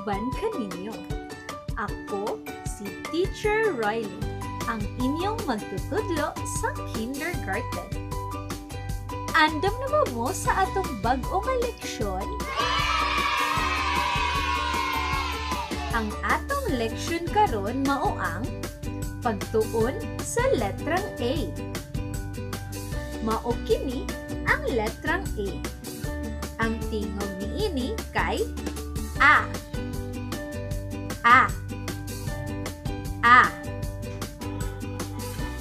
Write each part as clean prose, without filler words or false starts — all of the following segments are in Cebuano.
kauban kaninyo. Ako si Teacher Roylin, ang inyong magtutudlo sa kindergarten. Andam na ba mo sa atong bag-o nga leksyon? Ang atong leksyon karon mao ang pagtuon sa letrang A. Mao kini ang letrang A. Ang tingog niini kay A. A. A.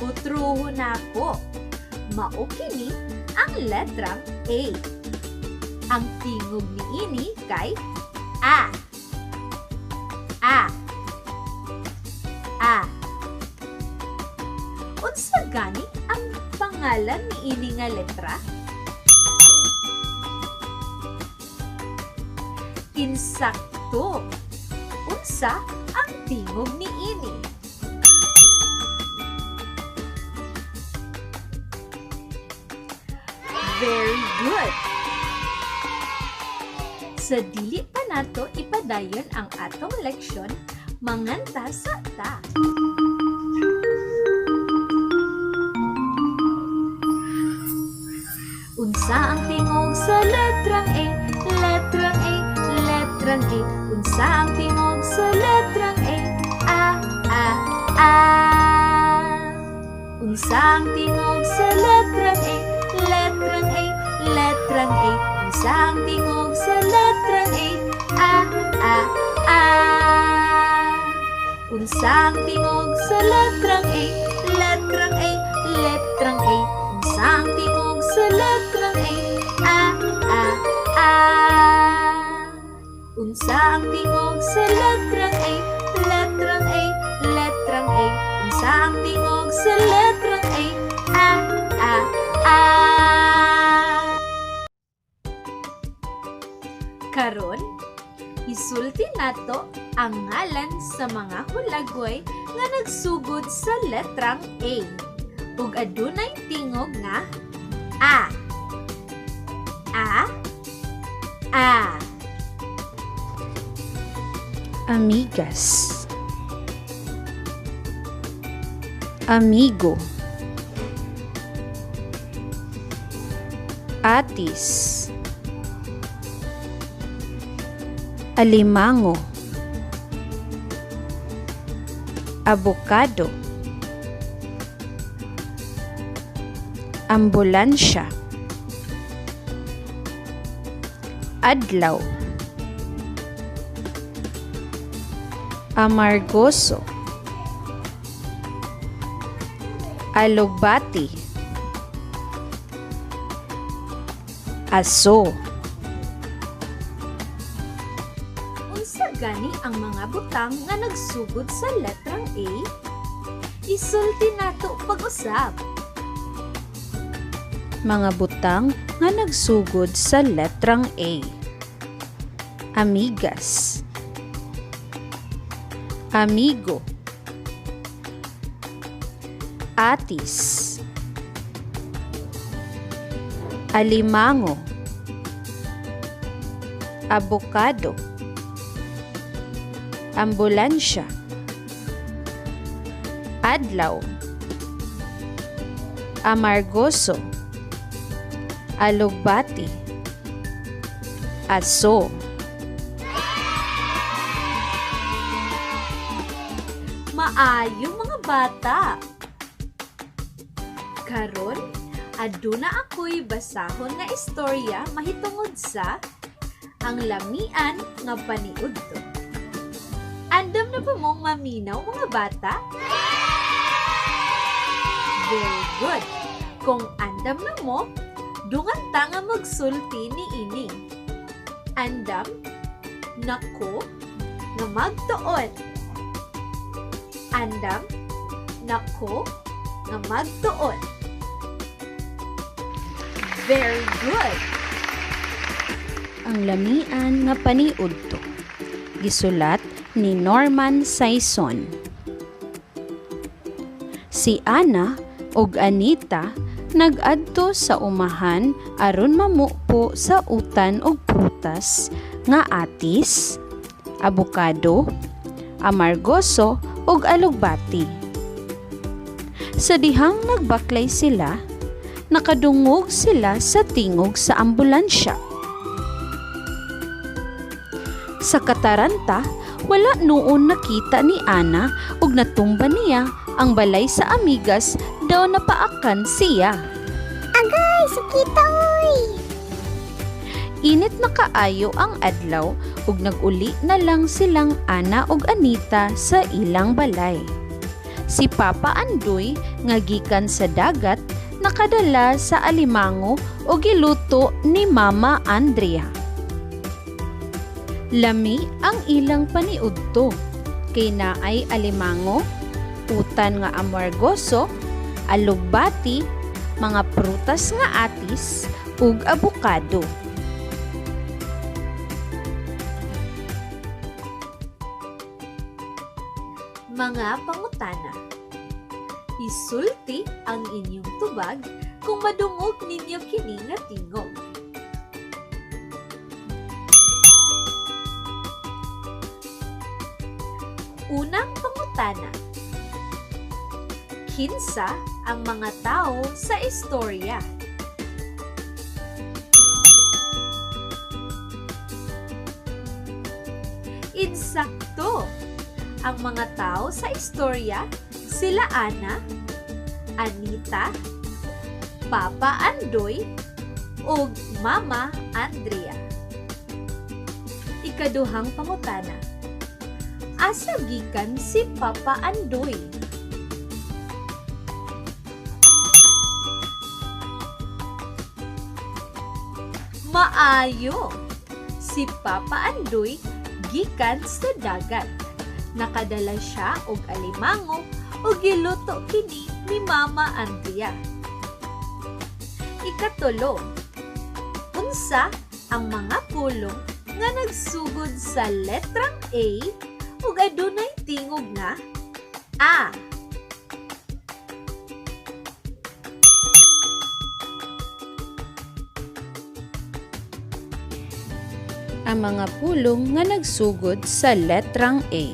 Utruho nako. Mao kini ang letrang A. Ang tingog niini kay A. A. A. Unsa gani ang pangalan niini nga letra? Insakto. Unsa ang tingog niini? Very good. Sa dili pa nato ipadayon ang atong leksyon, manganta sa ta. Unsa ang tingog sa letrang A? Letrang A, letrang A. Unsa ang tingog sa letrang A? A, A, A. Unsa ang tingog sa letrang A? Letrang A, letrang A. Unsa ang tingog sa letrang A? A, A, A. Unsa ang tingog sa letrang A? Letrang A, letrang A. Unsa ang tingog sa letrang A? A, A, A. Unsa ang tingog sa letrang A? Letrang A, letrang A. Unsa ang tingog sa letrang A? A, A, A. Karon, isulti nato ang ngalan sa mga hulagway nga nagsugod sa letrang A ug adunay tingog nga A. A. A. Amigas, amigo, atis, alimango, abokado, ambulansya, adlaw, amargoso, alugbati, aso. Unsa gani ang mga butang nga nagsugod sa letrang A? Isulti nato pag-usab. Mga butang nga nagsugod sa letrang A. Amigas, amigo, atis, alimango, abokado, ambulansya, adlaw, amargoso, alugbati, aso. Maayo mga bata. Karon, aduna ako'y basahon nga istorya mahitungod sa ang lamian nga paniudto. Andam na ba mong maminaw, mga bata? Very good. Kung andam na mo, dungan ta nga magsulti ni ini. Andam nako nga magtuon. Andam nako nga magtuon. Very good. Ang lamian nga paniudto. Gisulat ni Norman Saison. Si Ana ug Anita nag-adto sa umahan aron mamupo sa utan og prutas nga atis, abukado, amargoso ug alugbati. Sa dihang nagbaklay sila, nakadungog sila sa tingog sa ambulansya. Sa kataranta, wala noon nakita ni Ana ug natumba niya ang balay sa amigas daw napaakan siya. Agay, sakita oy! Init na kaayo ang adlaw ug nag-uli na lang silang Ana ug Anita sa ilang balay. Si Papa Andoy nga gikan sa dagat nakadala sa alimango ug giluto ni Mama Andrea. Lami ang ilang paniudto kay naay alimango, utan nga amargoso, alugbati, mga prutas nga atis ug abukado. Mga pangutana. Isulti ang inyong tubag kung madungog ninyo kini nga tingog. Unang pangutana. Kinsa ang mga tao sa istorya? Insakto! Ang mga tao sa istorya, sila Ana, Anita, Papa Andoy, ug Mama Andrea. Ikaduhang pangutana. Asa gikan si Papa Andoy? Maayo! Si Papa Andoy gikan sa dagat. Nakadala siya og alimango ug giluto kini ni Mama Andrea. Ikatulo, unsa ang mga pulong nga nagsugod sa letrang A ug adunay tingog nga A? Ang mga pulong nga nagsugod sa letrang A.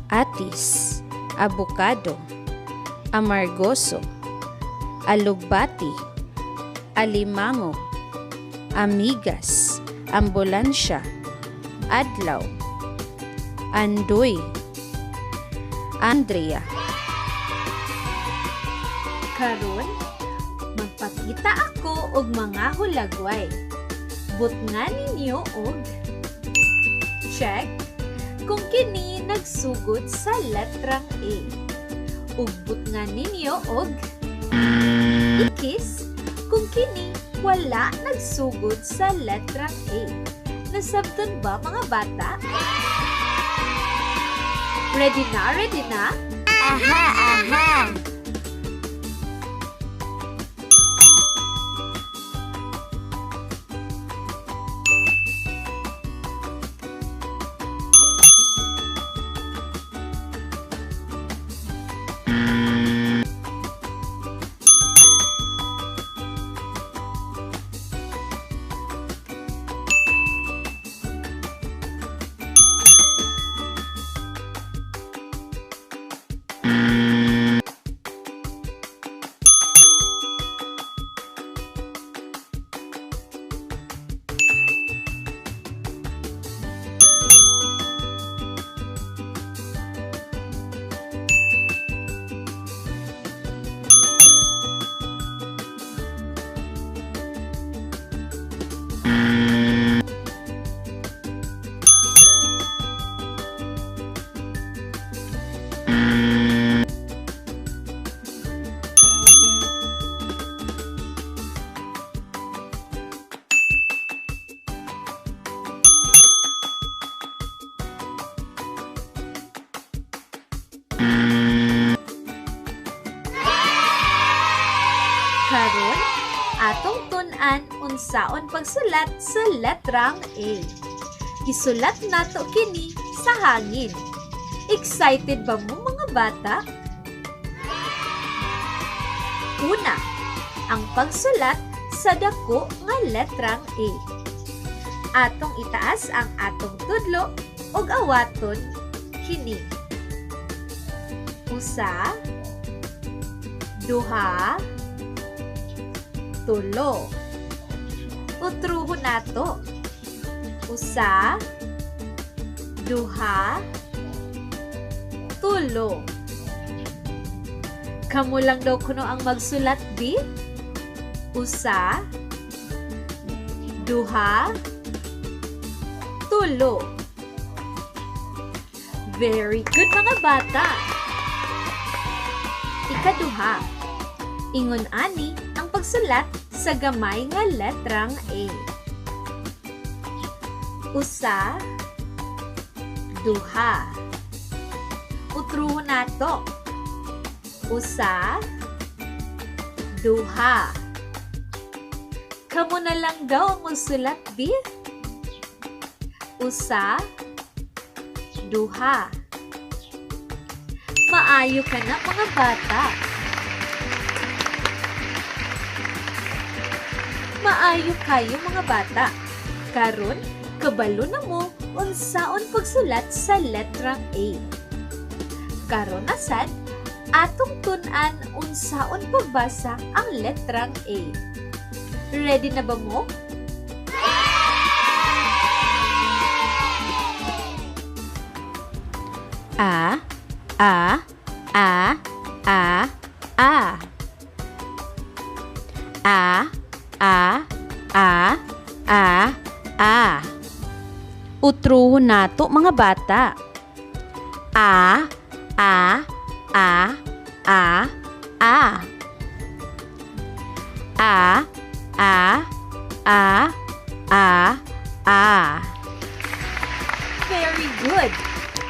Atis, abukado, amargoso, alugbati, alimango, amigas, ambulansya, adlaw, andoy, Andrea. Karon, magpakita ako og mga hulagway. Butngan ninyo og check kung kini nagsugod sa letrang A. Ug butngan ninyo og ikis kung kini wala nagsugod sa letrang A. Nasabtan ba mga bata? Ready na, ready na? Aha, aha! Karon, atong tun-an unsaon pagsulat sa letrang A. Isulat nato kini sa hangin. Excited ba mo mga bata? Una, ang pagsulat sa dako nga letrang A. Atong itaas ang atong tudlo ug awaton kini. Usa, duha, tulo. Utruhon nato. Usa, duha, tulo. Kamo lang daw kuno ang magsulat, bi? Usa, duha, tulo. Very good, mga bata! Ikaduha, ingon ani ang pagsulat sa gamay nga letrang A. Usa, duha. Utruhon nato. Usa, duha. Kamo na lang daw ang magsulat, bi? Usa, duha. Maayo ka na, mga bata. Maayo kayo, mga bata. Karon, kabalo na mo unsaon pagsulat sa letrang A. Karon na sad, atong tun-an unsaon pagbasa ang letrang A. Ready na ba mo? A, A, A, A, A. A, A, A, A, A. Utruhon nato, mga bata. A, A, A, A, A. A, A, A, A, A. Very good!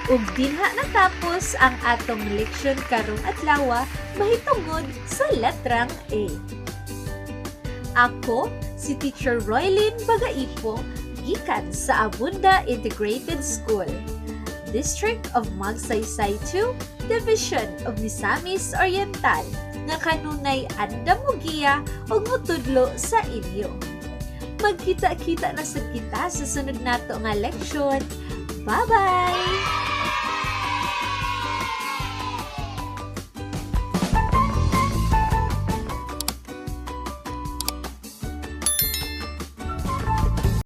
Ug dinha natapos ang atong leksyon karong adlaw mahitungod sa letrang A. Ako, si Teacher Roylin Bagaipo, gikan sa Abunda Integrated School, District of Magsaysay 2, Division of Misamis Oriental, nga kanunay andam mogiya ug motudlo sa inyo. Magkita-kita na sad kita sa sunod nato nga leksyon. Bye-bye!